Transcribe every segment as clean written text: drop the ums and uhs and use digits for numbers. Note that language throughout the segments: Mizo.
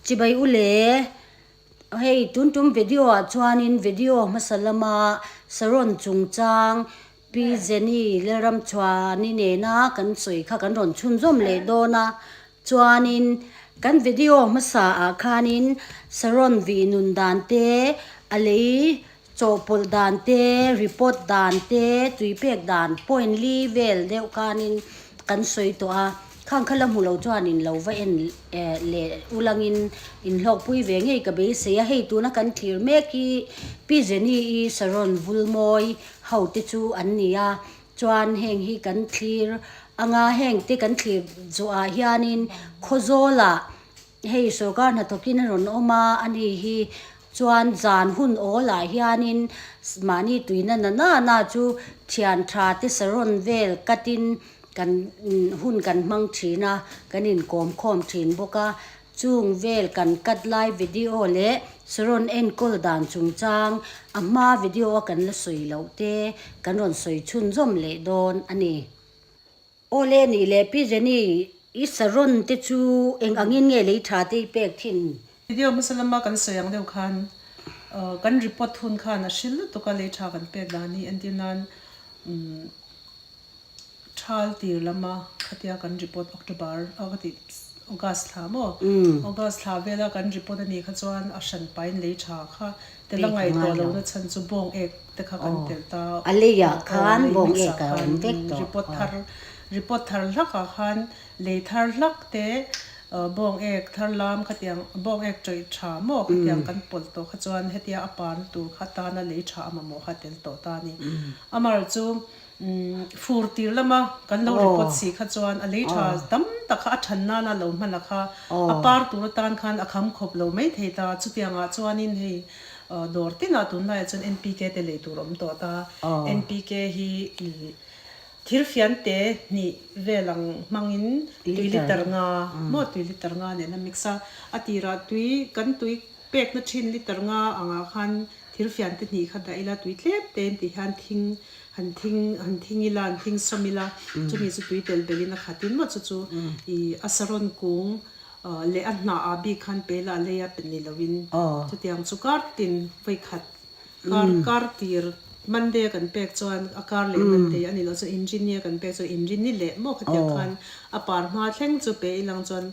Chibai u le, hei tun tum video ah chuanin video hmasa lama Saron chungchang Pi Jenny Lalramchhuani nena kan sawi kha kan rawn chhunzawm leh dawn a, chuanin kan video hmasa ah khanin Saron vih nun dan te a lei Chawhpawlh dan te, report dan te, tui pek dan point li vel deuh khanin kan sawi tawh a, khang kha la hmu lo chuanin lo va en leh ulangin inhlawkpui ve ngei ka beisei a, hei tuna kan thlir mek hi Pi Jenny-i Saron Vulmawi ho te chu an ni a, chuan heng hi kan thlir anga heng te kan thlir zawhah hianin Khawzawlah Hei sorkar hnathawkin a rawn awm a, ani hi chuan zan hun awl ah hianin mahni tuina na na na chu thian tha te saron vel cut in kan hun kan hmang thin a, kan inkawm khawm thin bawk a, chung vel kan cut lai video leh saron enkawl dan chungchang a hma video a kan la sawi loh te kan rawn sawi chhunzawm leh dawn a ni. Awle nih leh Pi Jenny i saron te chu eng angin nge lei tha te i pek thin? Video hmasa lama kan sawi ang deuh khan kan report hun khan a hrilh lutuk a lei tha kan pek dan hi entir nan thal tir lama khatia kan report October ka tih August thla maw August thla vela kan report anih kha chuan a hran pain lei tha kha Tel a ngaih tawh lohna chhan chu bawng ek te kha kan telh ta. A leiah khan bawng ek a awm vek tawh. Report thar report thar hlakah khan lei thar hlak te bawng ek thar lam khatiang bawng ek tawih tha maw khatiang kan pawlh tawh kha chuan hetia a parna tur kha tana lei tha a mamawh kha tel tawh ta a ni. Amar chu Fur tir lama kan lo report si kha chuan a lei tha tam tak kha a than nana lo hman a kha a par tur atan khan a kham khawp lo mai thei ta. Chutiangah chuanin hei dawr tinah tunlaiah chuan NPK te lei tur awm tawh ta. NPK hi thil fian te hnih vel ang hmangin tui liter nga maw tui liter nga nen a mix a, a tirah tui kan tui pekna thin liter nga angah khan Thil fian te hnih kha dah ila tui tlem te in tih hian thing han thing han thing ila han thing sawm ila chumi chu tui tel belh in a khat in maw chu chu ih a saron kung leh a hnah ah bik khan pe ila a lei a pe ni lo in chutiang chu kar tin vawi khat kar kar tir Monday a kan pek chuan a kar leh Monday a ni loh chuan inrini a kan pek chuan inrini leh maw khatiang khan a par hma thleng chu pe ilang chuan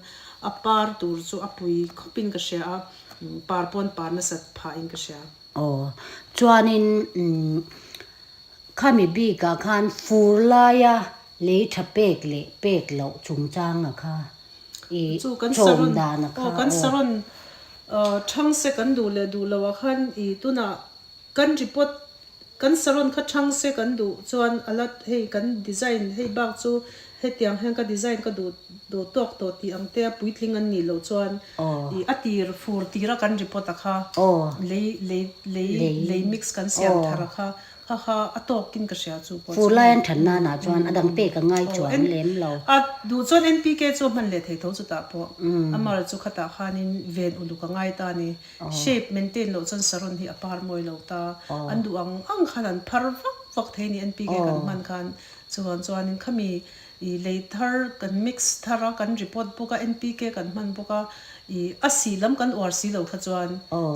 a par tur chu a pui khawp in ka hria a. Par pawn par nasat phah in ka hria. Aw. Chuanin khami bikah khan fur laia lei tha pek leh pek loh chungchanga kha i chawm dana kha aw. Kan saron thang se kan duh leh duh loh ah khan i tunah Kan report kan saron kha thang se kan duh chuan a la hei kan design hei bak chu hetiang hian ka design ka duh duh tawk tawh tih ang te a puitling an nih loh chuan ih a tir fur tir a kan report a kha lei lei lei lei mix kan siam thar a kha kha kha a tawk in ka hria chu pawh Fur lai an than nan ah chuan a dang pek a ngai chuang lem lo. A duh chuan NPK chu a hman leh thei tho chutah pawh amar chu khatah khanin ven uluk a ngai ta a ni. Shape maintain loh chuan saron hi a par mawi lo ta. An duh ang ang khan an phar vak vak thei ni NPK kan hman khan. Chuan chuanin khami ih lei thar kan mix thar a, kan repot bawk a, NPK kan hman bawk a, ih a si lam kan uar si lo kha chuan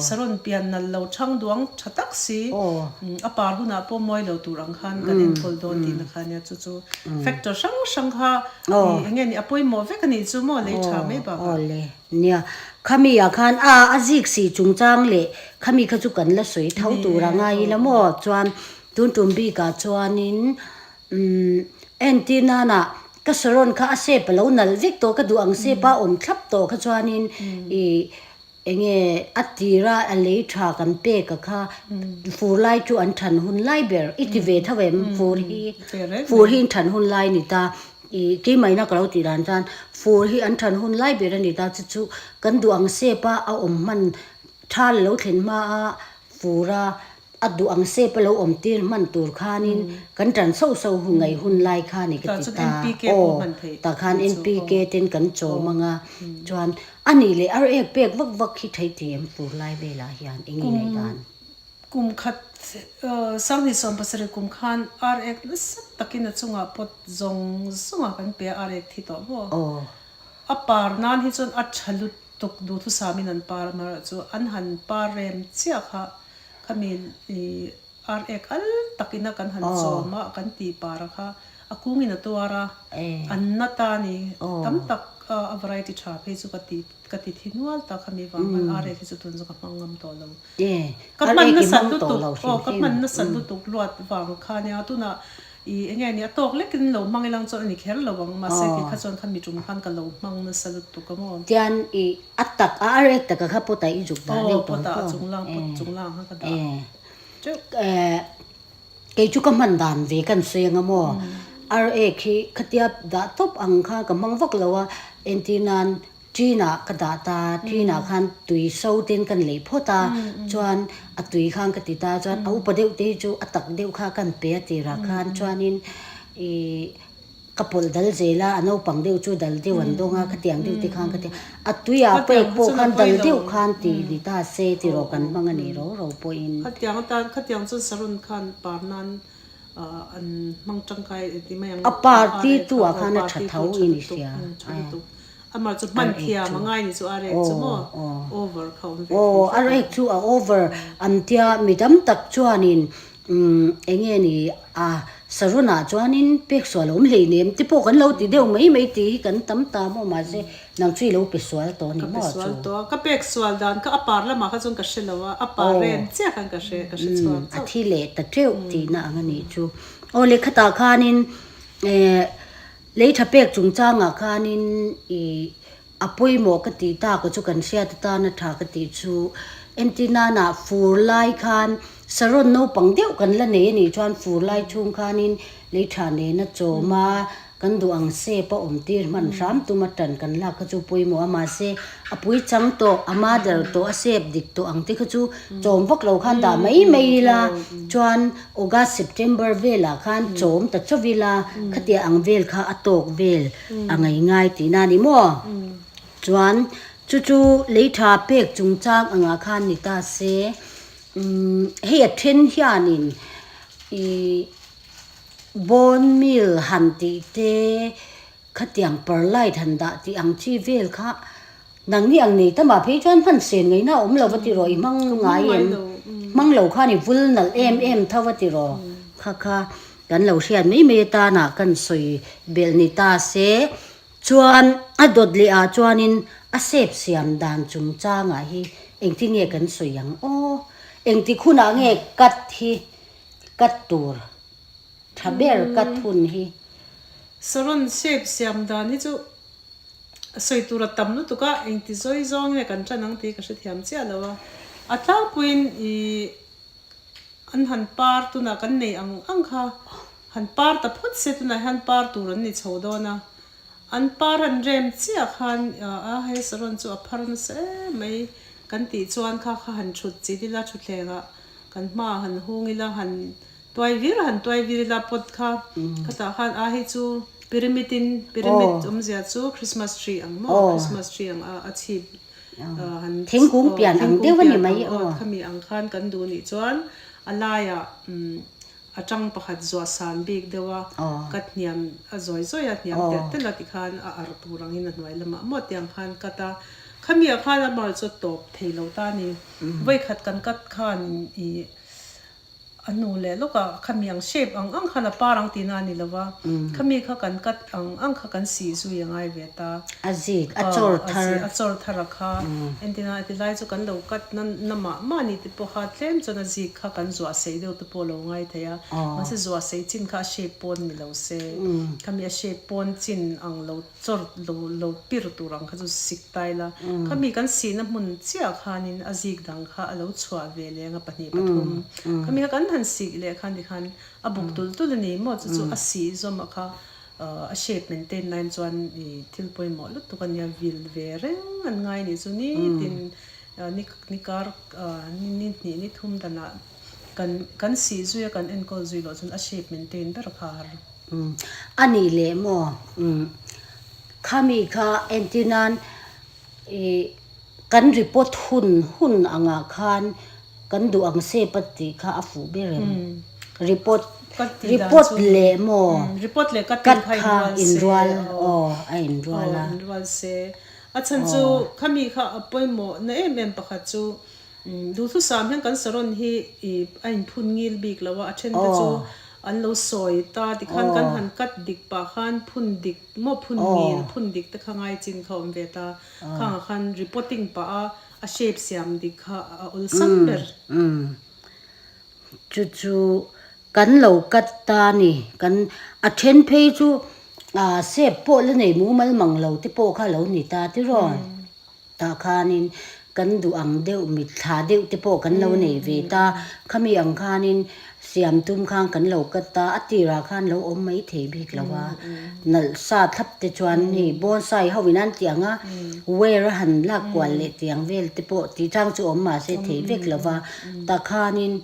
saron pian nal lo thang duang tha tak si a par hunah pawh mawi lo tur ang khan kan enkawl dawn tihna kha nia chu chu factor hrang hrang kha ih eng nge ni a pawimawh vek a nih chu maw lei tha mai bakah. Nia, khami ah khan a a zik si chungchang leh khami kha chu kan la sawi tho tur a ngai ila maw chuan tun tum bikah chuanin umm entir nana ka saron kha a shape a lo nalh vek tawh ka duh ang shape a awm thlap tawh kha chuanin ih enge a tira a lei tha kan pek a kha fur lai chu an than hun lai ber i ti ve tho em fur hi fur hi in than hun lai a ni ta. Ih keimahina ka lo tih dan chuan fur hi an than hun lai ber a ni ta chu chu kan duh ang sep a a awm hman thal a lo thlen hma a fur a a duh ang sep a lo awm tir hman tur khanin kan tan sauh sauh hun ngaih hun lai kha a ni ka ti ta aw tah khan NPK ten kan chawm ang a chuan a nih leh ar ek pek vak vak hi thei thei em fur lai velah hian eng nge ngaih dan. Kum khat 2017 kum khan ar ek nasa takin a chungah pawt zawng zawngah kan pe a, ar ek thi tawh maw? A par nan hi chuan a tha lut tuk duhthusamin an par amaherawhchu an han par rem chiah kha khami ih ar ek al takina kan han chawm a kan tih par a kha a kungin a tuar a an na ta a ni tam tak a variety tha phei chu ka ti ka ti thi nual ta khami vang khan ar ek hi chu tun chu ka hmang ngam tawh lo. Ka hman nasat lutuk aw ka hman nasat lutuk luat vang kha nia tunah ih eng nge ni a tawk lekin lo hmang ilang chuan a ni kher lo ang mahse kei kha chuan kha mi tum khan ka lo hmang nasa lutuk a maw. Tian ih a tak a ar ek taka kha pot ah i zuk dah deuh tawh ang aw pot ah a chung lang pot chung lang kha ka dah teuh. Kei chu ka hman dan ve kan sawi anga maw ar ek hi khatia dah tawp ang kha ka hmang vak lo a entir nan Ṭin ah ka dah ta, ṭin ah khan tui so ten kan lei phawt a, chuan a tui khan ka ti ta, chuan a upa deuh te hi chu a tak deuh kha kan pe a tirah khan chuanin ih ka pawlh dal zel a, a naupang deuh chu dal deuh an dawng a, khatiang deuh te khan ka ti a, a tui ah pek pawh khan dal deuh khan ti ni ta se tiraw kan hmang a ni ro ro pawhin. Khatiang atan, khatiang chuan sarun khan par nan an hmang tangkai ti mai ang. A party tu ah khan a tha tho i ni hria. Amah chu hman thiam a ngai ni chu a rek chu maw over kha awm ve Aw a rek chu a over an tia mi tam tak chuanin umm eng nge ni a sarun ah chuanin pek sual a awm hlei nem te pawh kan lo ti deuh mai mai tih hi kan tam ta maw mahse nang chu i lo pe sual tawh ni Ka pe maw sual chu. tawh a ka pek sual dan kha a par lamah kha chuan ka hre lo a a par rem chiah khan ka hre ka hre chhuak chauh. A thi leh ta teuh tihna ang a nih chu. Aw lehkhatah khanin eh. Lei tha pek chungchangah khanin ih a pawimawh ka tih tak chu kan hriat atana tha ka tih chu entir nana fur lai khan saron naupang deuh kan la nei a nih chuan fur lai chhung khanin lei tha nena chawm a kan duh ang sep a awm tir hman hram tum a tan kan lak kha chu pawimawh a mahse a pui chang tawh a mother tawh a sep dik tawh ang te kha chu chawm vak lo khan dah mai mai ila chuan August, September velah khan chawm ta chauh ila, khatiah ang vel kha a tawk vel a ngai ngai tihna a ni maw? Chuan chu chu lei tha pek chungchang angah khan ni ta se, umm hei a then hianin ih bone meal han tih te, Khatiang perlite han dah tih ang chi vel kha nangni ang nei tamah phei chuan hman sen ngaihna a awm lo va tiraw i hmang ngai em? Hmang lo khan i vul nalh em em tho va tiraw? Kha kha kan lo hriat mai mai atanah kan sawi belh ni ta se chuan a dawt leh ah chuanin a sep siam dan chungchangah hi engtin nge kan sawi ang aw? Engtik hunah nge cut hi cut tur Tha ber ka thun hi. Saron shape siam dan hi chu sawi tur a tam lutuk a, engti zawi zawng nge kan tan ang tih ka hrethiam chiah lo a. A tlangpuiin ih an han par tunah kan nei ang ang kha han par ta phawt se tunah hian par tur an ni chho dawn a. An par an rem chiah khan a hei saron chu a phar nasa em mai kan tih chuan kha kha han thut chilh ila thutthlengah kan hmaah han hung ila han Tuai vir han tuai vir ila pot kha khatah khan a hei chu pyramid in pyramid awmzia chu Christmas tree ang maw Christmas tree ang a a chhip han Thingkung pian ang deuh a ni mai aw khami ang khan kan duh nih chuan a laiah a tang pakhat zuah san bik deuh a cut hniam a zawi zawi a hniam telh telh a tikhan a arh tur angin a hnuai lamah maw tiang khan cut a khami ah khan a mar chu tawp thei lo ta a ni vawikhat kan cut khan ih A hnu leh lawkah khami ang shape ang ang khan a par ang tihna a ni lo va, khami kha kan cut ang ang kha kan sih zui a ngai ve ta. A zik, a chawr thar. A chawr thar a kha. Entina ti lai chu kan lo cut na na mah mah ni te pawh kha tlem chuan a zik kha kan zuah sei deuh te pawh a lo ngai thei a. Mahse zuah sei chin kha a shape pawn ni lo se. Khami a shape pawn chin ang lo Chawr lo lo pir tur ang kha chu sik ta ila, khami kan sihna hmun chiah khanin a zik dang kha a lo chhuah ve leng a pahnih pathum. Khami kha kan han sik leh khan tikhan a buk tul tul a ni maw chu chu a sih zawm a kha a shape maintain nan chuan ih thil pawimawh lutuk a nia vil ve reng an ngai nih chu nitin ni ni kar ni hnih ni thum danah kan kan sih zui a kan enkawl zui loh chuan a shape maintain ber kha a har. A nih leh maw? Khami kha entir nan ih kan report hun hun angah khan kan duh ang sep a tih kha a fuh ber em? Report report leh maw? Report leh cut kha inrual aw a inrual a. Inrual se. A chhan chu khami kha a pawimawh na em em pakhat chu duhthusam hian kan saron hi ih a inphun ngil bik lo a, a then te chu an lo sawi ta tikhan kan han cut dik pah khan phun dik maw phun ngil phun dik te kha ngai chin kha awm ve ta. Khangah khan repotting pah a a shape siam dik kha a awlsam ber. Chu chu kan lo cut ta a ni. Kan a then phei chu ah shape pawh la nei mumal mang lo te pawh kha lo ni ta tiraw. Tah khanin kan duh ang deuh mitthla deuh te pawh kan lo nei ve ta. Khami ang khanin siam tum khan kan lo cut ta a tirah khan lo awm mai thei bik lo a. Nalh sa thlap te chuan hei bonsai ho in an tih ang a wear a han lak kual leh tiang vel te pawh tih chang chu awm mahse thei vek lo va. Tah khanin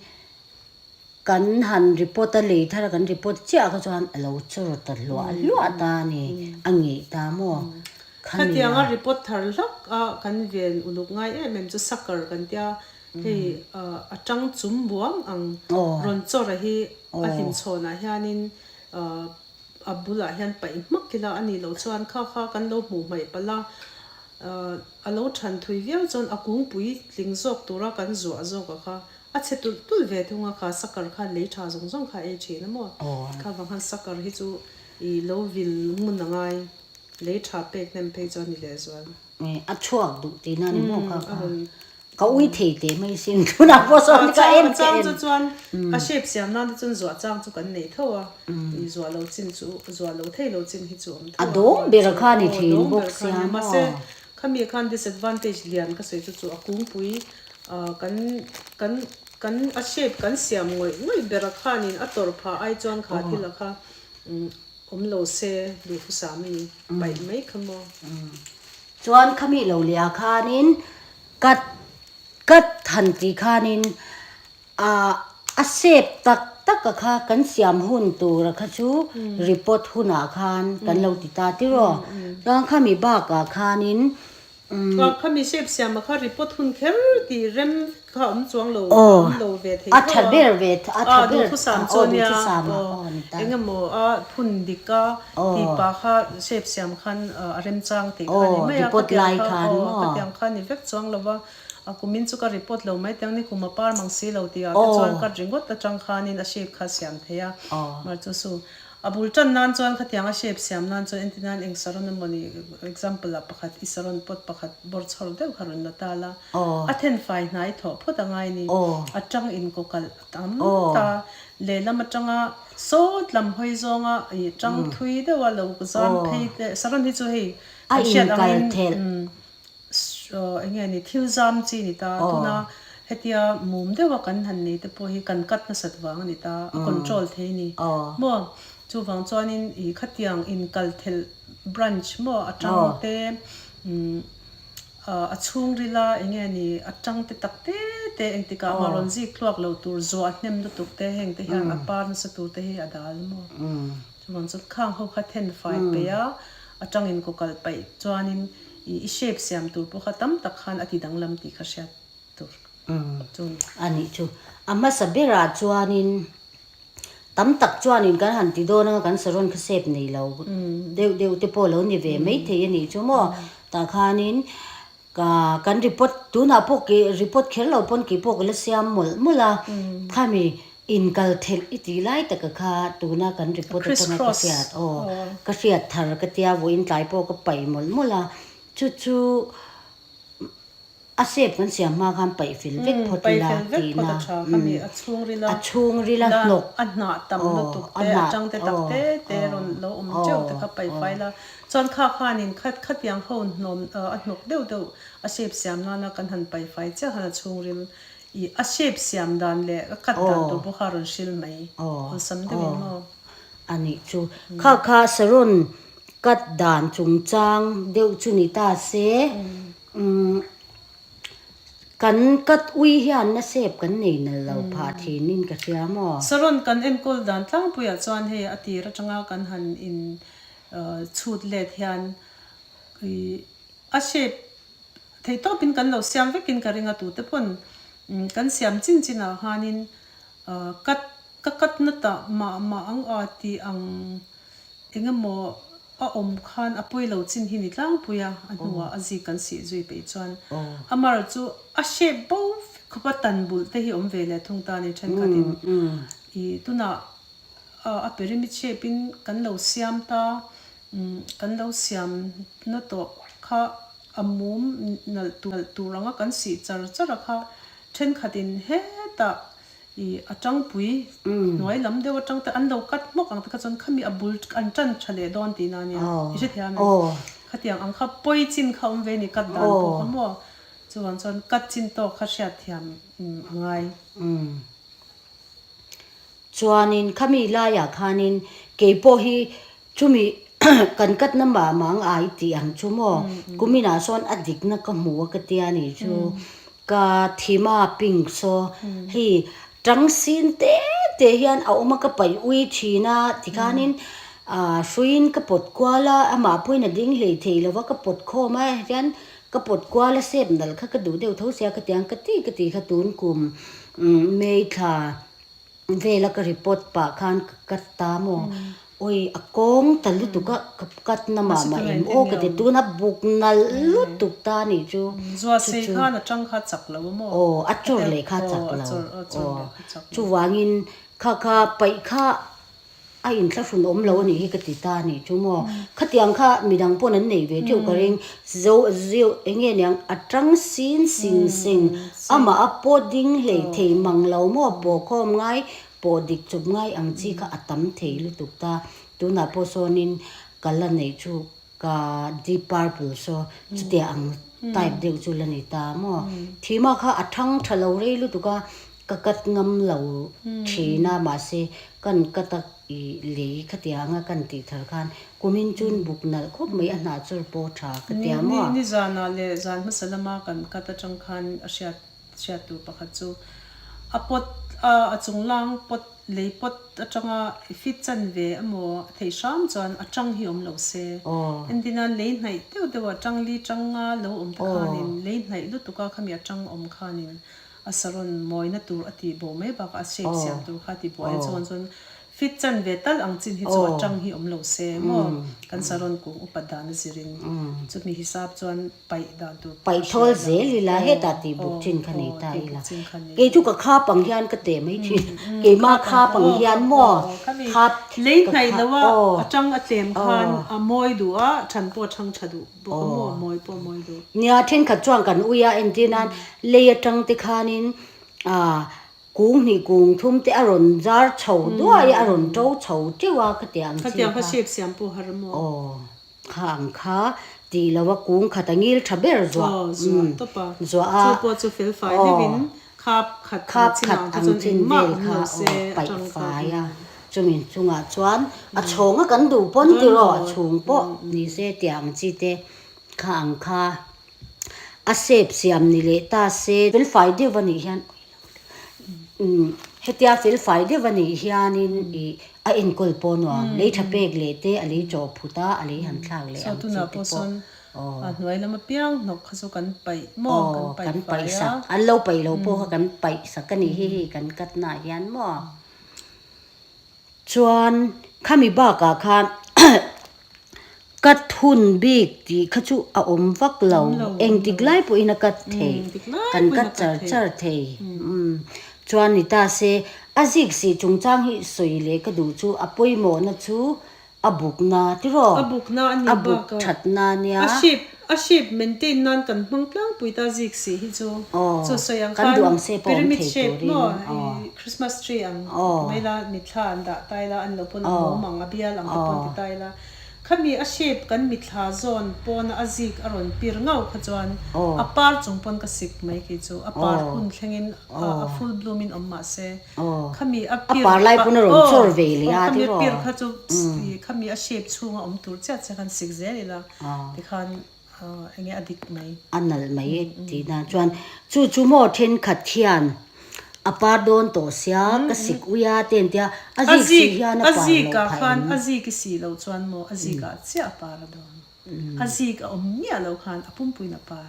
kan han report a lei thar a kan report chiah kha chuan a lo chawr ta hluah hluah ta a ni a ngeih ta maw khami Khatianga report thar hlak a kan ven uluk ngai em em chu sucker kan tia hei a tang chum buang ang rawn chawr a hi a hlimchhawnah hianin A bulah hian paih hmak ila a nih loh chuan kha kha kan lo hmuh hmaih palh a, a lo than thui viau chuan a kungpui tling zawk tura kan zuah zawk a kha a chhe tulh tulh ve thung a, kha sucker khan lei tha zawng zawng kha ei thin a maw? Kha vang khan sucker hi chu i lo vil ngun a ngai, lei tha pek hnem phei chuan ni lehzual. A chhuak duh tihna a ni maw kha kha? Ka ui thei teh mai sin tunah pawh sawn ka en ka en. A chang chu chuan a shape siam nan te chuan zuah chang chu kan nei tho a, i zuah lo chin chu zuah lo thei lo chin hi chu awm tho a. A dawng ber kha ni thin bawk sia maw. Mahse khami khan disadvantage lian ka sawi chu chu a kungpui kan kan kan a shape kan siam ngawih ngawih ber a khanin a tawrh phah ai chuan kha thil a kha awm lo se duhthusam a ni paih mai kha maw. Chuan khami lo leh ah khanin Cut cut han tih khanin ah a shape tak tak a kha kan siam hun tur a kha chu report hunah khan kan lo ti ta tiraw. Chuan khami bakah khanin umm. Khami shape siam a kha report hun kher tih rem kha awm chuang lo awm lo ve thei tho a. A tha ber ve a tha ber duhthusam chu ania eng emaw a phun dik a tih pah kha shape siam khan a remchang tih kha ni mai a report lai khan maw khatiang kha ni vek chuang lo va a kumin chu ka report lo mai tiang ni kum a par mang si lo tih ah te chuan cut ringawt atang khanin a shape kha siam thei a mar chu su A bul tan nan chuan khatiang a shape siam nan chuan entir nan eng saron emaw ni example ah pakhat i saron pot pakhat bawr chhawr deuh kha rawn la ta la a then fai hnai thawh phawt a ngai ni a tang in kaw kalh a tam ta lehlam atanga sawt lam hawi zawnga ih tang thui deuha lo zam phei te saron hi chu hei kan hriat angin Eng nge ni thil zam chi ni ta tuna hetia mum deuha kan han nei te pawh hi kan cut nasat vang a ni ta a control thei ni maw chuvang chuanin ih khatiang inkal thelh branch maw a tang te a chhungrila eng nge ni a tang te tak te te engtikah mah rawn zik tluak lo tur zuah hnem lutuk te heng te hian a par nasa tur te hi a dal maw chuvang chuan khang ho kha then fai peih a a tangin kaw kal paih chuanin I shape siam tur pawh kha tam tak khan a ti danglam tih kha hriat tur chu ni. A nih chu. A hmasa berah chuanin tam tak chuanin kan han ti dawn anga kan saron kha shape nei lo deuh deuh te pawh lo ni ve mai thei a nih chu maw. Tah khanin ka kan report tunah pawh kei report kher lo pawn kei pawh ka la siam mawlh mawlh a. Khami Inkal thelh i tih lai taka kha tuna kan report atanga ka hriat aw ka hriat thar ka tia vawiin tlai pawh ka paih mawlh mawlh a chu chu a shape kan siam hma khan paih fel vek phawt ila tihna a chhungril a hnawk a hnah tam lutuk te a tang te tak te te rawn lo awm teuh te kha paih fai la chuan kha khanin khatiang ho hnawm a hnawk deuh deuh a shape siam nana kan han paih fai chiah khan a chhungril I a shape siam dan leh a cut dan tur pawh kha a rawn hril mai. Awlsam deuhin maw? A nih chu. Kha kha saron cut dan chungchang deuh chu ni ta se, kan cut ui hian a shape kan nei nal lo phah thinin ka hria maw? Saron kan enkawl dan tlangpuiah chuan hei a tir atanga kan han in chhut let hian i a shape Thei tawpin kan lo siam vekin ka ring a tute pawn kan siam chin chin ah khanin cut ka cut na tah mah mah ang a tih ang eng emaw a awm khan a pawi lo chin hi ni tlangpui a, a hnuah a zik kan sih zui peih chuan amaherawh chu a shape bo vek khawp a tan bulh te hi awm ve leh thung ta a ni thenkhatin ih tunah a pyramid shape in kan lo siam ta kan lo siam na tawh kha a mum nalh nalh tur anga kan sih char char a kha thenkhatin hetah I a tangpui hnuai lam deuh atang te an lo cut hmawk ang te kha chuan khami a bul an tan tha leh dawn tihna a nia. I hrethiam em? Khatiang ang kha pawi chin kha awm ve a ni cut dan pawh kha maw? Chuvang chuan cut chin tawk kha hriatthiam a ngai. Chuanin khami laiah khanin keipawh hi chumi kan cut na mah mang ai tih ang chu maw? Kuminah sawn a dikna ka hmu a ka tia nih chu. Ka thima pink saw hei tang sin te te hian a awm a ka paih ui thin a tikhanin ah hruiin ka pawt kual a amah pawhin a ding hlei thei lo va ka pawt khawm a hian ka pawt kual a sep nalh kha ka duh deuh tho sia ka ti ang ka ti ka ti kha tun kum May thla Vela ka report pah khan ka cut ta maw? Awi a kawng ta lutuk a, ka cut na mah mah em aw ka ti tuna buk nalh lutuk ta nih chu. Zua sei khan a tang kha chak lo a maw? Aw a chawr leh kha chak lo. Aw chuvangin kha kha paih kha a inthlahrun awm lo a nih hi ka ti ta a nih chu maw. Khatiang kha midang pawn an nei ve theuh ka ring. Zo zio eng nge niang a tang sin sing sing amah a pawh ding hlei thei mang lo maw pawh khawm ngai pawh dik chawp ngai ang chi kha a tam thei lutuk ta. Tunah pawh sawnin ka la neih chu Ka deep purple saw chutia ang type deuh chu la ni ta maw. Thima kha a thang tha lo rei lutuk a, ka cut ngam lo thin a mahse kan cut a i lei khatia anga kan tih thar khan kumin chun buk nalh khawp mai a hnah chawr pawh tha ka tia maw. Ni zanah leh zan hmasa lama kan cut atang khan a hriat Hriat tur pakhat chu a pot a a chunglang pot lei pot atanga i fit chan ve emaw a theih hram chuan a tang hi awm lo se. Entina lei hnaih deuh deuh a tang li tang nga lo awm te khanin lei hnaih lutuk a khami a tang awm khanin a saron mawina tur a tih bo mai bakah a shape siam tur kha a tih buai a chuan chuan Fit chan ve tal ang chin hi chu a tang hi awm lo se maw? Kan saron kung upat dan a zirin chumi hisap chuan paih dan tur Paih thawl zel ila hetah tih buk chin kha nei ta ila. Kei chu ka khap ang hian ka teh mai thin. Keimah khap ang hian maw khap Lei hnaih lo a a tang a tlem khan a mawi duh a, than pawh a thang tha duh bawk a maw, mawi pawh a mawi duh. Nia thenkhat chuan kan ui a entir nan lei atang te khanin ah Kung hnih kung thum te a rawn zar chho duai a, a rawn to chho teuh a ka ti ang chi kha. Khatiang kha shape siam pawh har maw? Aw, kha ang kha tih lo a kung khat a ngil tha ber zuah. Aw, zuah tawp a. Zuah a. Chu pawh chu fel fai deuhin khap khat ang chin ang kha chuan engmah awm lo se a tang kha. Paih fai a, chumi chungah chuan a chhawng a kan duh pawn tiraw a chhung pawh ni se tih ang chi te kha ang kha a shape siam ni leh ta se. Fel fai deuh a nih hian Hetia fel fai deuh a nih hianin ih a enkawl pawh nuam lei tha pek leh te a lei chaw phut a a lei han thlak leh ang chi te pawh aw a hnuai lama piang hnawk kha chu kan paih maw kan paih sak an lo paih lo pawh kha kan paih sak a nih hi hei kan cut na ah hian maw Chuan khami bakah khan cut hun bik tih kha chu a awm vak lo, engtik lai pawhin a cut thei, kan cut char char thei. Chuan ni ta se, a zik sih chungchang hi sawi leh ka duh chu a pawimawhna chu A bukna tiraw? A bukna a nih A buk bakah thatna nia. A shape a shape maintain nan kan hmang tlangpui ta zik si hi chu. Aw, Chu sawi ang kan khan duh ang se pawh awm pyramid thei shape turin maw aw. i Christmas tree ang Aw. ti mai la mitthla an dah tai la an lo pawn a Aw. mawm ang a bial ang te pawn Aw. ti tai la. Khami a shape kan mitthla zawn pawna a zik a rawn pir ngau kha chuan Aw. a par chung pawn ka sik mai kei chu. A par Aw. hun thlengin a Aw. a full bloom in awm mahse. Aw. Khami a A pir par lai pawn a rawn aw chawr ve leh aw a khami a tiraw? pir kha chu khami a shape chhunga awm tur chiah chiah khan sik zel ila tikhan enge a dik mai. A nalh mai e tih dan chuan chu chu maw thenkhat hian a par dawn tawh sia ka sik ui a te an tia a zik sih hian a A par zik loh ah phah khan em? a zik i sih loh chuan maw a zik ah chiah a par a dawn a zik a awm miah loh khan a pumpuiin a par.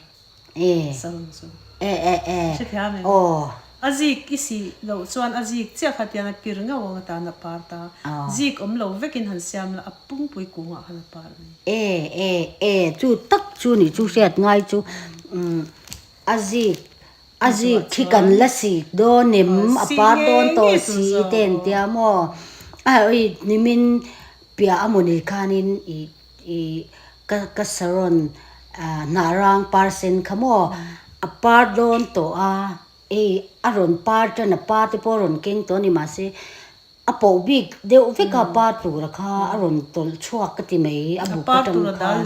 E. Saron chu. E e e. Hrethiam em? Aw. A zik i sih loh chuan a zik chiah kha tiang a pir ngauh ang atan a par ta. Zik awm lo vekin han siam la, a pumpui kungah khan a par mai. E e e chu tak chu nih chu hriat ngai chu a zik a zik khi kan la sik dawn em a par dawn tawh si te an tia maw a oi nimin piah a mawni khanin i i ka ka saron hnah rang par sen kha maw a par dawn tawh a hei a rawn par tan a pa te pawh a rawn keng tawh a ni mahse a poh bik deuh vek a par tura kha a rawn tawlh chhuak ka ti mai a buk atang khan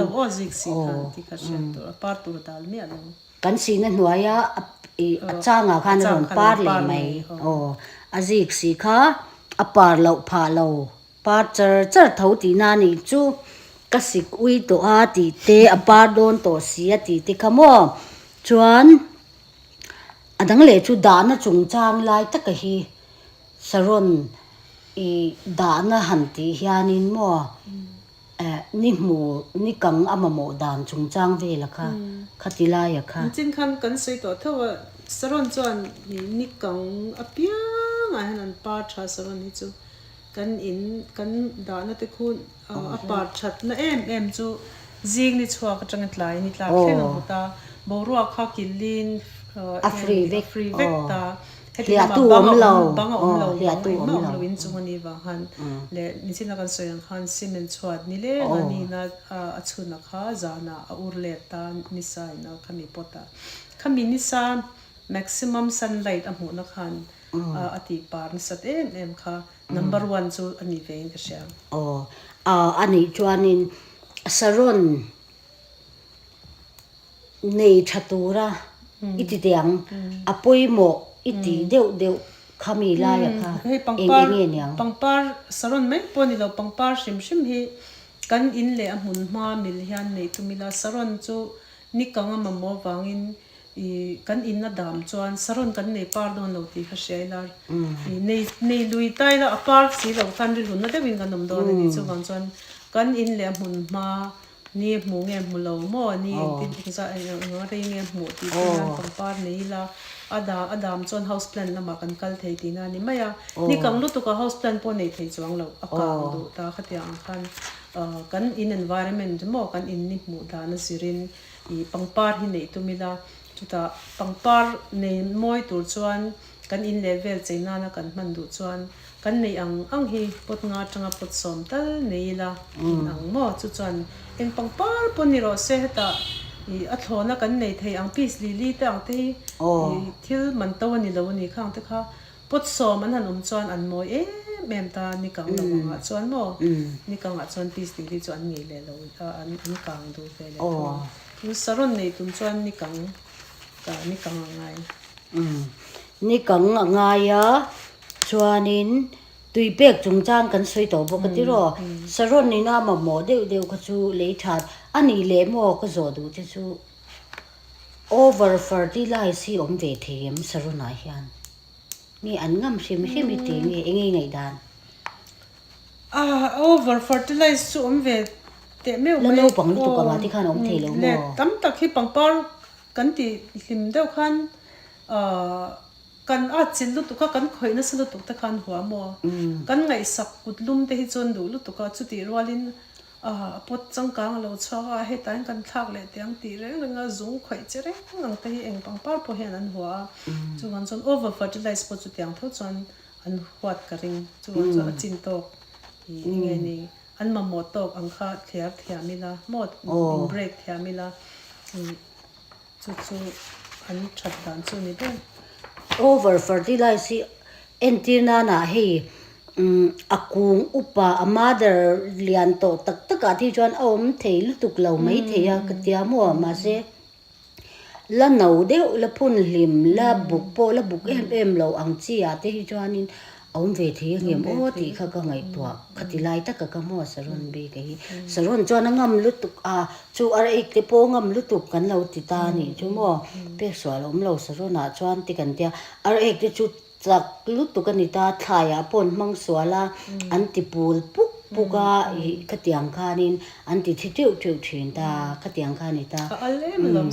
kan sihna hnuaia a changah khan a rawn par leh mai aw a zik sih kha a par loh phah lo. Par char char tho tihna a nih chu ka sik ui tawh a tih te a par dawn tawh si a tih te kha maw chuan a dang leh chu dahna chungchang lai taka hi saron ih dahna han tih hianin maw eh ni hmu ni kang a mamawh dan chungchang vela kha khati laia kha. Chin khan kan sawi tawh tho a saron chuan ni kang apiangah hian an par tha saron hi chu. Kan in kan dahna te khu a par thatna em em chu zing ni chhuak atanga tlai ni tlak thleng a hmu ta. Boruak kha kilin a free vek ta. Heti lamah bang a awm bang a awm lo bang engmah a awm lo inchung a nih vang khan leh nichina kan sawi ang khan cement chhuat ni leng a nihna a chhun a kha zanah a ur let ta nisa in a khami pot ah. Khami nisa maximum sunlight a hmuhna khan a tih par nasat em em kha number one chu a ni ve in ka hria. Aw a nih chuanin saron nei tha tura i ti teh ang a pawimawh i tih deuh deuh kha mi laia kha eng eng nge niang. Pangpar saron mai pawh a ni lo pangpar hrim hrim hi kan in leh a hmun hma mil hian neih tum ila saron chu ni kang a mamawh vangin I kan in a dam chuan saron kan nei par dawn lo tih kha hria ila, i nei nei lui ta ila a par si lo khan rilhunna deuhin kan awm dawn a ni. Chuvang chuan kan in leh a hmun hma ni hmu nge hmu lo maw ni engtin engzah eng rei nge hmuh tih te hian pangpar nei ila a da a dam chuan house plant lamah kan kal thei tihna a ni mai a. Ni kang lutuk a house plant pawh nei thei chuang lo a kang duh ta khatiang ang khan kan in environment maw kan in ni hmuh dan a zirin I pangpar hi neih tum ila, chutah pangpar nei mawi tur chuan kan in leh vel chei nana kan hman duh chuan kan neih ang ang hi pot nga atanga pot sawm tal nei ila in ang maw? Chu chuan eng pangpar pawh ni rawh se hetah i a thlawna kan nei thei ang piece lili te ang te hi i thil man to a ni lo a ni khang te kha Pot sawm an han awm chuan an mawi em em ta, ni kang lo angah chuan maw? Ni kangah chuan peace lily chu an ngei leh lo a, an an kang duh ve leh tho ang. Tin saron nei tum chuan ni kang ka ni kang a ngai. Ni kang a ngai a, chuanin tui pek chungchang kan sawi tawh bawk a tiraw? Saron ina mamawh deuh deuh kha chu lei that a nih leh maw ka zawh duh te chu over fertilize hi awm ve thei em saron ah hian? Nge an ngam hrim hrim i ti nge eng nge ngaihdan? Ah over fertilize chu awm ve teh meuh mai. La naupang lutuk anga te khan a awm thei lo maw? Leh tam tak hi pangpar kan tih hlim deuh khan ah kan atchilh lutuk a kan khawih nasa lutuk te khan hua maw? Kan ngaihsak kut lum te hi chuan duh lutuk a chutih rualin A pawt changkang a lo chhuak a, hetah hian kan thlak leh teh ang tih reng reng a, zung khawih che reng ang te hi eng pangpar pawh hian an hua a, chuvang chuan over fertilize pawh chutiang tho chuan an huat ka ring, chuvang chuan a chin tawk i eng nge ni an mamawh tawk ang kha thliar thiam ila maw in break thiam ila i Chu chu an that dan chu ni ber. Over fertilize hi entir nana hei a kung upa a mother lian tawh tak tak ah te chuan a awm thei lutuk lo mai thei a ka tia maw mahse la no deuh la phun hlim la buk pawh la buk em em lo ang chi ah te hi chuanin A awm ve thei a ngem aw tih kha ka ngaihtuah khati lai taka ka hmu a saron bik a hi. Saron chuan a ngam lutuk a, chu ar eik te pawh a ngam lutuk kan lo ti ta a nih chu maw. Pek sual a awm lo saron ah chuan ti kan tia, ar eik te chu chak lutuk a ni ta, thlaiah pawh an hmang sual a, an ti pul puk puk a, ih khatiang khanin an ti thi teuh teuh thin ta, khatiang kha a ni ta. A al em alawm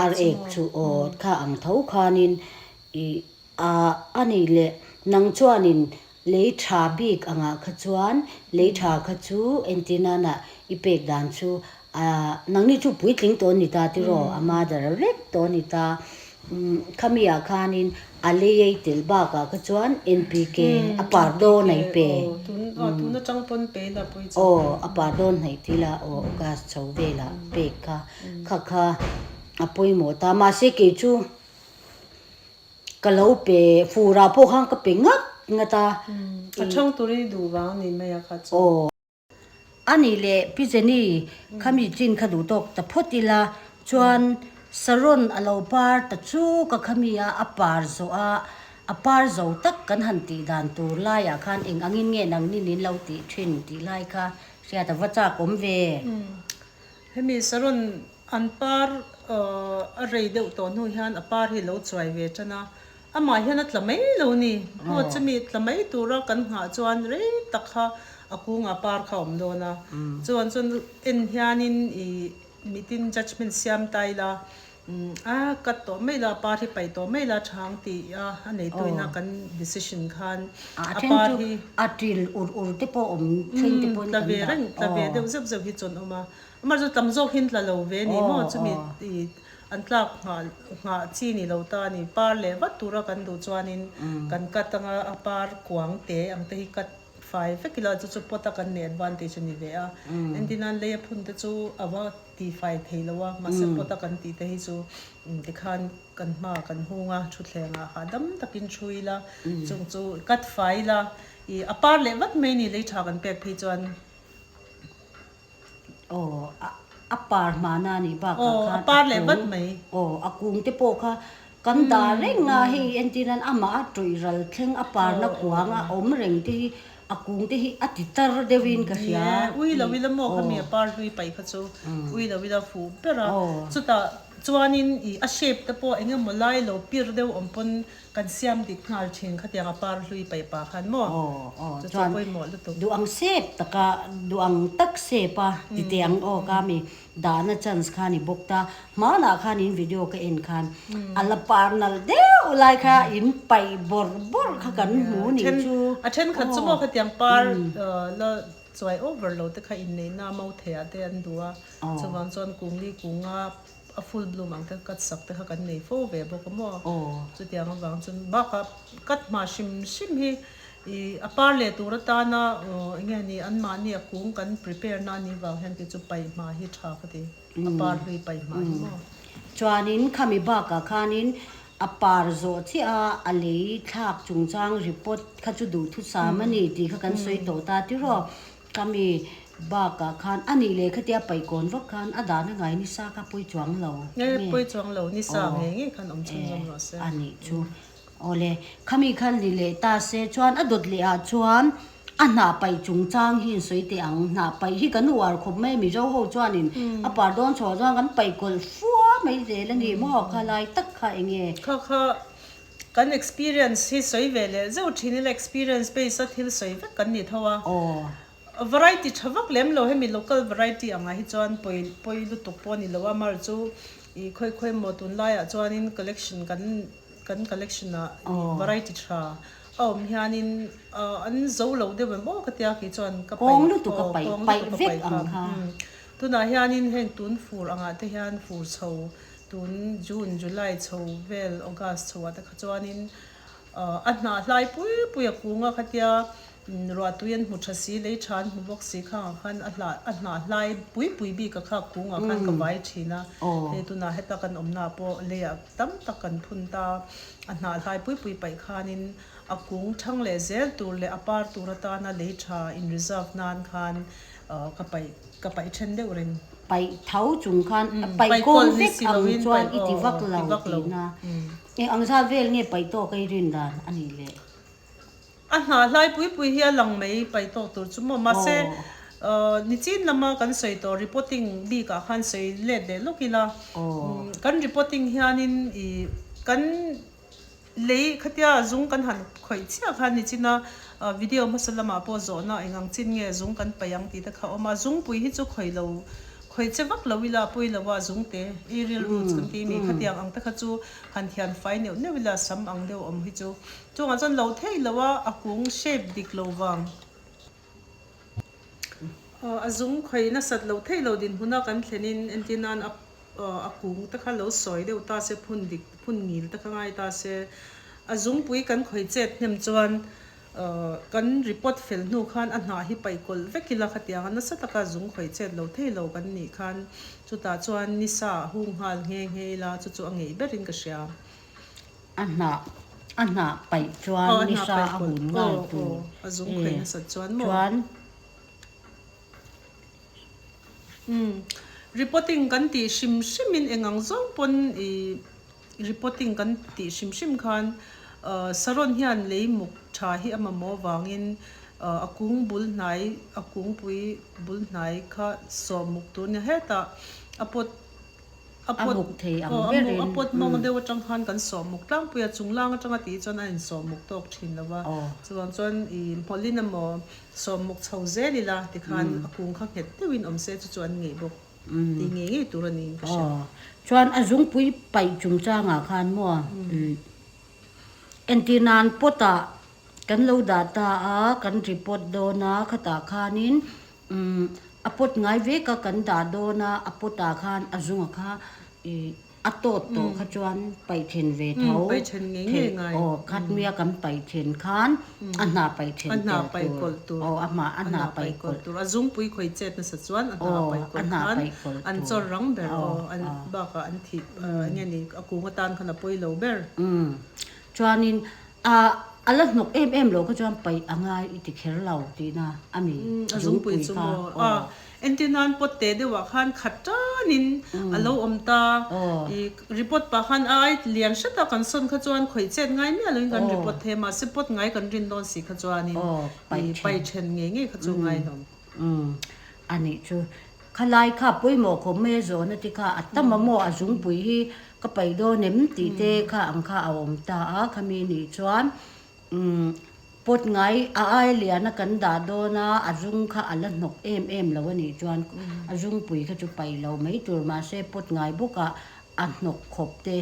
ar eik chu aw kha ang tho khanin ih. Ah a nih leh nang chuanin lei tha bik angah kha chuan lei tha kha chu entir nana i pek dan chu ah nangni chu puitling tawh ni ta tiraw a mother vek tawh ni ta khami ah khanin a lei ei tel bakah kha chuan NPK a par dawn a i pe. Aw a par dawn hnaih tila aw August chho velah pek kha kha kha a pawimawh ta mahse kei chu Ka lo pe fur ah pawh khan ka pe ngat ngat a. A thang turin i duh vang a ni mai a kha chu. Aw. A nih leh Pi Jenny khami chin kha duh tawk ta phawt ila chuan Saron a lo par ta chu ka khami a a par zawh a, a par zo tak kan han tih dan tur laiah khan eng angin nge nangni nin lo tih thin tih lai kha hriat a va chak awm ve. Hemi Saron An par a rei deuh tawh hnu hian a par hi lo chuai ve tan a, amah hian a tla mai lo ni. Maw chumi tla mai tura kan nghah chuan rei tak kha a kungah par kha a awm dawn a. Chuan chuan en hianin ih mitin judgement siam ta ila a cut tawh mai la, par hi paih tawh mai la chhang tih a a neituina kan decision khan a par hi a til ur ur te pawh awm thleng te pawhin kan dah. Tla ve reng, tla ve deuh zeuh zeuh hi chuan awm a. Amah chu tam zawk hian tla lo ve ni maw chumi ih an tlak nghah nghah chi ni lo ta a ni. Par leh vat tura kan duh chuanin kan cut anga a par kuang te ang te hi cut fai vek ila chu chu pot a kan neih advantage a ni ve a. Engtin nan lei a phun te chu a va ti fai thei lo a mahse pot a kan tih te hi chu tikhan kan hma kan hung a thutthleng ah hahdam takin thu ila chung chu cut fai ila ih a par leh vat mai ni lei tha kan pek phei chuan. Aw, a par hmana a nih bakah khan a par leh vat mai. Aw, a kung te pawh kha kan dah reng a, hei entir nan amah a tawih ral thleng a parna kuang a awm reng te hi a kung te hi a ti tar deuhin ka hria. Ui lo ila maw khami a par hlui paih kha chu ui lo ila fuh ber a, chutah chuanin ih a shape te pawh eng emaw lai lo pir deuh awm pawn Kan siam dik nghal thin khatiang a par hlui paih pah khan maw? Aw aw Chu chu chuan pawimawh lutuk. Duh ang sep taka duh ang tak sep a ti teh ang aw ka mi dahna chance kha ni bawk ta. Hmanah khan in video ka en khan a la par nalh deuh lai kha in paih bawrh bawrh kha kan hmu ni chu. A thenkhat chu maw khatiang par la chuai over lo te kha inneihna mautheiah te an duh a, chuvang chuan kumli kunga A full bloom ang te cut sak te kha kan nei fo ve bawk a maw? Chutiang avang chuan bakah cut hma hrim hrim hi ih a par leh tur atana eng nge ni anmahni a kung kan prepare na anih vang hian kei chu paih hma hi tha ka ti, a par hlui paih hma hi maw? Chuanin khami bakah khanin a par zawh chiah a a lei thlak chungchang report kha chu duhthusam a ni tih kha kan sawi tawh ta tiraw? Kami bakah khan a nih leh khatia paihkawn vak khan a dahna ngai nisa kha pawi chuang lo nge? Pawi chuang lo, nisa ngei ngei khan awm chhun zawm rawh se. A nih chu. Awle, khami khan ni leh ta se chuan a dawt leh ah chuan a hnah paih chungchang hi in sawi teh ang. Hnah paih hi kan uar khawp mai a, Mizo ho chuanin a par dawn chhuah chuan kan paih kawlh fua mai zel a ni maw? Kha lai tak kha eng nge? Kha kha Kan experience hi sawi ve leh zeuh thin ila experience base a thil sawi vek kan ni tho a. Variety tha vak lem lo hemi local variety angah hi chuan pawi pawi lutuk pawh a ni lo a mar chu ih khawi khawi maw tunlaiah chuanin collection kan kan collection ah variety tha a awm hianin an zo lo deuh em aw ka tia kei chuan ka paih Kawng lutuk a paih paih vek ang kha. Tunah hianin heng tun fur angah te hian fur chho Tun June, July chho vel August chho ah te kha chuanin a hnah hlai pui pui a kung a khatia ruah tui an hmu tha si, lei tha an hmu bawk si khang ah khan a hlah a hnah hlai pui pui bik a kha kung ah khan ka vai thin a, hei tunah heta kan awmna ah pawh lei ah tam tak kan phun ta, a hnah hlai pui pui paih khanin a kung thang leh zel tur leh a par tur atana lei tha in reserve nan khan ka paih ka paih then deuh reng. Paih tho chung khan a paih kawng vek ang chuan i ti vak lo tihna. Eng ang zat vel nge paih tawk a i rin dan a nih le? A hnah hlai pui pui hi a lang mai paih tawk tur chu maw? Mahse nichin lama kan sawi tawh reporting bikah khan sawi let leh lawk ila kan reporting hianin ih kan Lei khatia zung kan han khawih chiah khan nichina video hmasa lamah pawh zawhna eng ang chin nge zung kan paih ang tih te kha a awm a, zungpui hi chu khawih lo. Khawi che vak lo ila a pawi lo a, zungte, aerial roots kan tih mi khatiang ang te kha chu han thian fai neuh neuh ila sam ang deuh awm hi chu. Chungah chuan lo theih lo a, a kung shape dik lo vang. A zung khawi nasat lo theih lo dinhmuna kan thlenin entir nan a a kung te kha lo sawi deuh ta se, phun dik, phun ngil te kha ngai ta se, a zungpui kan khawi chet hnem chuan Kan report fel hnu khan a hnah hi paih kawlh vek ila khatiang a nasa taka zung khawi chet lo thei lo kan nih khan chutah chuan nisa ah hung nghal nghe nghe ila chu chu a ngeih berin ka hria. A hnah a hnah paih chuan nisa a hun nghal tur a zung khawi nasat chuan maw? Chuan. Umm reporting kan tih hrim hrimin eng ang zawng pawn i. Repotting kan tih hrim hrim khan Saron hian lei muk tha hi a mamawh vangin a kung bul hnai a kungpui bul hnai kha sawm muk tur nia hetah a pawt a pawt aw a pawt mawng deuh atang khan kan sawm muk tlangpui a chung lang atanga tih chuan a insawm muk tawk thin lo va chuvang chuan ih hmawlhin emaw sawm muk chho zel ila tikhan a kung kha nghet deuhin awm se chu chu an ngeih bawk. Tih ngei ngei tur a niin ka hria. Aw, chuan a zungpui paih chungchangah khan maw entir nan pot ah kan lo dah ta a, kan repot dawn a, khatah khanin a pot ngai vek a kan dah dawn a, a pot ah khan a zunga kha ih A tawt tawh kha chuan paih then ve tho. Paih then ngei ngei ngai. Aw, khatmia kan paih then khan a hna paih then tel tur. Aw, a hma a hna paih kawlh tur. A zungpui khawi chet nasa chuan a hna paih kawlh khan an chawr rang ber aw, an bakah an thih eng nge ni a kung atan khan a pawi lo ber. Chuanin a a la hnawk em em lo kha chuan paih a ngai i ti kher lo tihna a mi A zungpui chu maw? A entir nan pot te deuhah khan khat tanin a lo awm ta. I report pah khan a ai lian hret a kan sawn kha chuan khawih chet ngai miah loin kan report thei a mahse pot ngai kan rin dawn si kha chuanin i paih then ngei ngei kha chu ngai lo. A nih chu. Khalai kha pawimawh khawp mai a zawhna te kha a tam a maw a zungpui hi ka paih dawn em tih te kha ang kha a awm ta a khami nih chuan umm pot ngai a ai lian a kan dah dawn a a zung kha a la hnawk em em lo a nih chuan a zungpui kha chu paih lo mai tur mahse pot ngai bawk ah a hnawk khawp te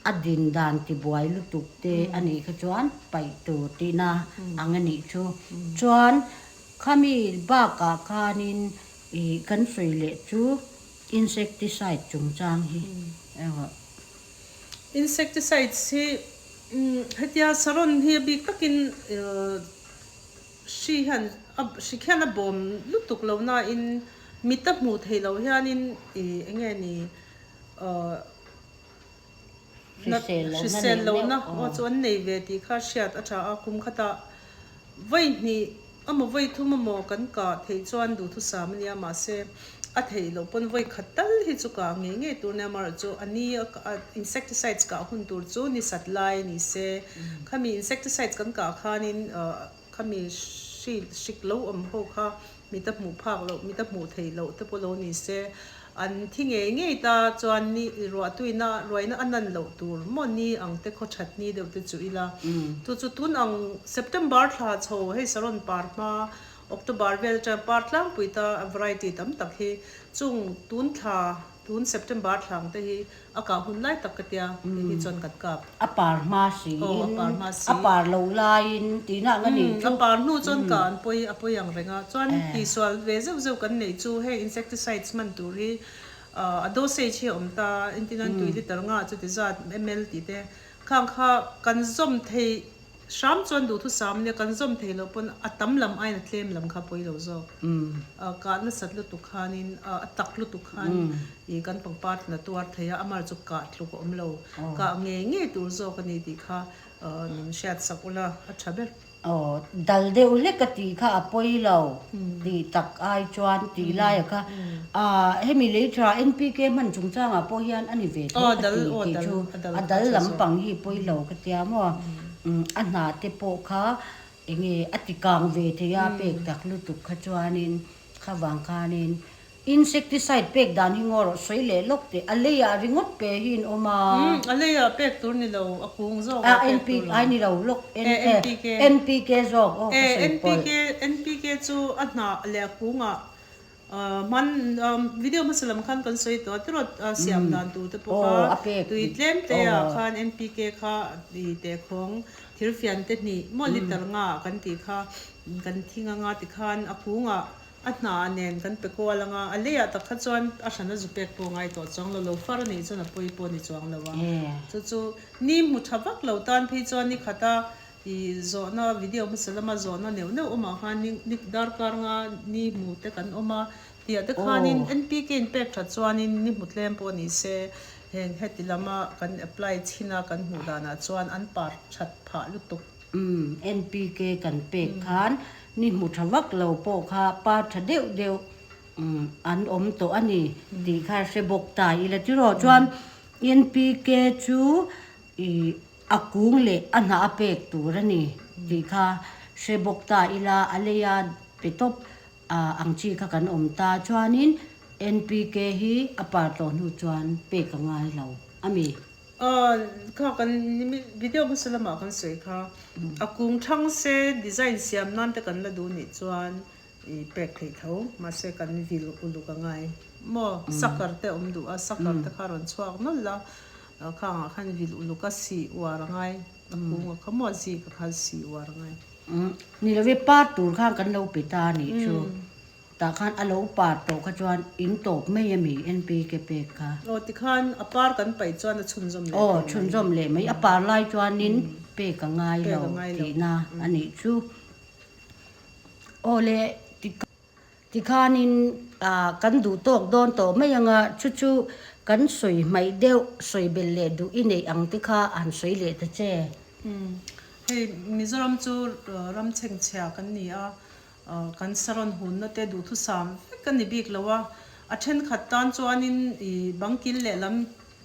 a din dan tibuai lutuk te a nih kha chuan paih tur tihna ang a nih chu chuan khami bakah khanin Ih kan sawi leh chu insecticide chungchang hi erawh. Insecticides hi hetia saron hi a bik takin hri hian hri khian a bawm lutuk lo nain mit a hmuh theih loh hianin ih eng nge ni hrisel lohna aw chu an nei ve tih kha hriat a tha a, kum khatah vawi hnih amaw vawi thum amaw kan kah theih chuan duhthusam a nia mahse a theih loh pawn vawi khat tal hi chu kah ngei ngei tur nia amaherawh chu a ni a insecticides kah hun tur chu ni sat lai ni se khami insecticides kan kah khanin khami hri hrik lo awm ho kha Mit a hmuh phak loh, mit a hmuh theih loh te pawh lo ni se, an thi ngei ngei ta chuan ni ruahtuina ruaina a nan loh tur maw ni ang te khaw that ni deuh te chu ila. Chu chu tun ang September thla chho hei Saron par hma October vel atanga par tlangpui ta variety tam tak hi chung tun thla tun September thla ang te hi A kah hun lai tak ka tia, ti hi chuan kan kap. A par hma siin, a par lo laiin tihna ang a nih chu. A par hnu chuan kah an pawi, a pawi ang reng a. Chuan tihsual ve zeuh zeuh kan neih chu heng insecticides hman tur hi a dosage hi a awm ta, entirnan tui liter nga chuti zat ml tih te khang kha kan zawm thei Hram chuan duhthusam nia kan zawm thei loh pawn a tam lam aiin a tlem lam kha pawi lo zawk. A kah nasat lutuk khanin a tak lutuk khan ih kan pangpar thin a tuar thei a, amar chu kah tluk a awm lo. Kah ngei ngei tur zawk a ni tih kha min hriat sak ula a tha ber. Aw, dal deuh hlek a tih kha a pawi lo tih tak ai chuan tih laia kha hemi lei tha NPK hman chungchangah pawh hian a ni ve tho ka ti tih chu a dal lampang hi pawi lo ka tia maw. A hna te pawh kha enge a ti kang ve thei a pek tak lutuk kha chuanin kha vang khanin insecticide pek dan hi ngaw rawh sawi leh lawk teh a leiah ringawt pe hi in awm a. A leiah pek tur ni lo a kung zawk ah pek tur lo. Ai ni lo lawk NPK zawk aw ka sawi pawlh. NPK chu a hnah leh a kungah. Hman video hmasa lam khan kan sawi tawh a tiraw siam dan tur te pawh kha tui tlem te ah khan NPK kha i tehkhawng thirfian te hnih maw liter nga ah kan tih kha kan thing anga tikhan a kungah a hna nen kan pe kual anga a leiah tak kha chuan a hran a zu pek pawh ngai tawh chuang lo lo far a nih chuan a pawi pawh a ni chuang lo a chu chu ni hmu tha vak lo tan phei chuan ni khata I zawhna video hmasa lama zawhna neuh neuh awmah khan ni darkar nga ni hmu te kan awm a, tiah te khanin NPK in pek that chuanin ni hmu tlem pawh ni se heng heti lama kan apply chhin a kan hmuh danah chuan an par that phah lutuk. Umm NPK kan pek khan ni hmu tha vak lo pawh kha par tha deuh deuh an awm tawh a ni tih kha hre bawk ta ila tiraw chuan NPK chu i A kung leh a hnah a pek tur a ni tih kha hre bawk ta ila, a leia pe tawp ang chi kha kan awm ta. Chuanin NPK hi a par tawh hnu chuan pek a ngai lo a mi? Kha kan video hmasa lamah kan sawi kha, a kung thang se design siam nan te kan la duh nih chuan i pek theih tho, mahse kan vil uluk a ngai maw? Sakar te awm duh a, sakar te kha rawn chhuak nawlh a, Khangah khan vil uluk a sih uar a ngai, a kung a kha maw a zik a kha sih uar a ngai. Ni lo e, par tur khan kan lo pe ta nih chu. Tah khan a lo par tawh kha chuan in tawp mai a mi NPK pek kha. Aw tikhan a par kan paih chuan a chhunzawm leh thei mai. Aw chhunzawm leh mai, a par lai chuanin pek a ngai lo tihna a nih chu. Aw le tikhan. Tikhanin kan duh tawk dawn tawh mai anga chu chu kan sawi hmaih deuh, sawi belh leh duh i neih ang te kha han sawi leh ta che. Hei Mizoram chu ram chhengchhia kan ni a, kan saron hunna te duhthusam vek a ni bik lo a, a thenkhat tan chuanin i bangkil lehlam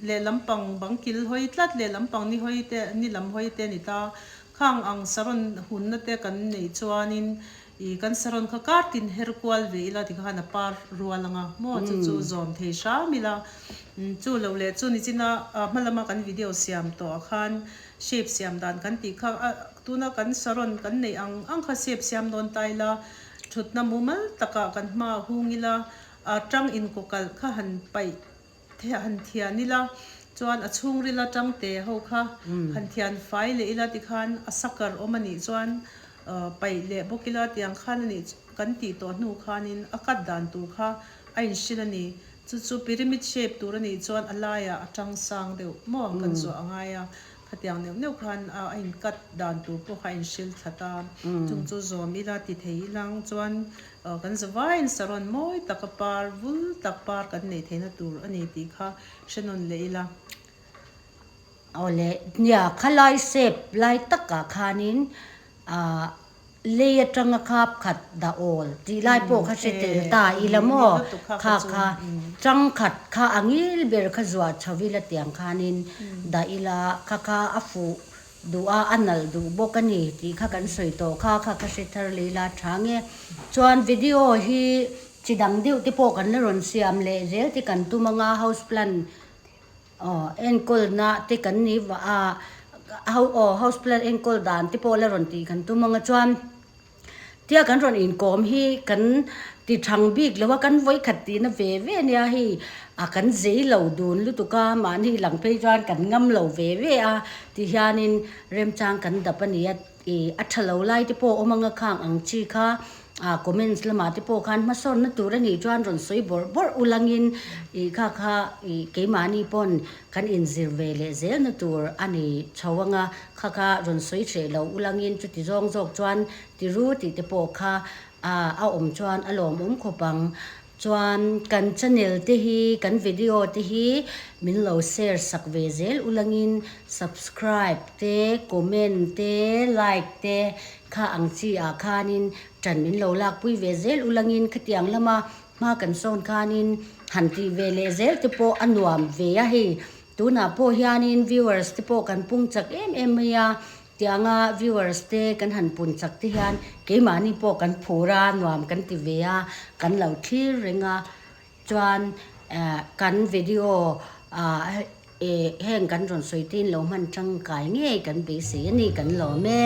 lehlam pang bangkil hawi tlat lehlam pang ni hawi te ni lam hawi te a ni ta, khang ang saron hunna te kan neih chuanin I kan saron kha kar tin her kual ve ila ti khan a par rual anga maw chu chu zawm thei hram ila chu lo leh chu nichina hma lama kan video siam tawh ah khan shape siam dan kan tih kha a tuna kan saron kan neih ang ang kha shape siam dawn ta ila thutna mumal takah kan hma hung ila a tang inkaw kalh kha han paih Han thian ila chuan a chhungril atang te ho kha han thian fai leh ila tikhan a sakar awm a nih chuan paih leh bawk ila tiang khan a nih kan tih tawh hnu khanin a cut dan tur kha a inhrilh a ni. Chu chu pyramid shape tur a nih chuan a laiah a tang sang deuh maw kan zuah a ngai a, khatiang neuh neuh khan a in cut dan tur pawh kha a inhrilh thla ta. Chung chu zawm ila ti thei ilang chuan Kan zavaiin saron mawi taka par vul tak par kan neih theihna tur a ni tih kha hre nawn leh ila. Aw le, nia khalai sep lai takah khanin ah lei atanga khap khat dah awl tih lai pawh kha hre tel ta ila maw? Kha kha changkhat kha a ngil ber kha zuah chho ila tiang khanin dah ila kha kha a fuh Duh a, a nalh duh bawk a ni tih kha kan sawi tawh kha, kha ka hre thar leh ila tha nge. Chuan video hi chi dang deuh te pawh kan la rawn siam leh zel te kan tum anga house plant aw enkawlna te kan ni vah a, aw house plant enkawl dan te pawh la rawn tih kan tum anga chuan Tia kan rawn inkawm hi kan ti thang bik lo a, kan vawikhat tihna ve ve ania hei a kan zei lo dun lutuk a, mahni lang phei chuan kan ngam lo ve ve a ti hianin remchang kan dap a ni a, ih a tha lo lai te pawh awm anga khang ang chi kha ah comments lamah te pawh khan hmasawnna tur a nih chuan rawn sawi bawrh bawrh ulangin ih kha kha ih keimahni pawn kan inzir ve leh zelna tur a ni chho anga Kha kha rawn sawi hreh lo ulangin chuti zawng zawk chuan ti ru tih te pawh kha a awm chuan a lawmawm khawp ang. Chuan kan channel te hi kan video te hi min lo share sak ve zel ulangin subscribe te comment te like te kha ang chi ah khanin ṭan min lo lakpui ve zel ulangin khatiang lama hma kan sawn khanin han tih ve leh zel te pawh a nuam ve a hei. Tunah pawh hianin viewers te pawh kan pung chak em em mai a, tianga viewers te kan han pun chak te hian keimahni pawh kan phur a, nuam kan ti ve a, kan lo thlir reng a, chuan kan video ah heng kan rawn sawi te in lo hman tangkai ngei kan beisei a ni, kan lawm e.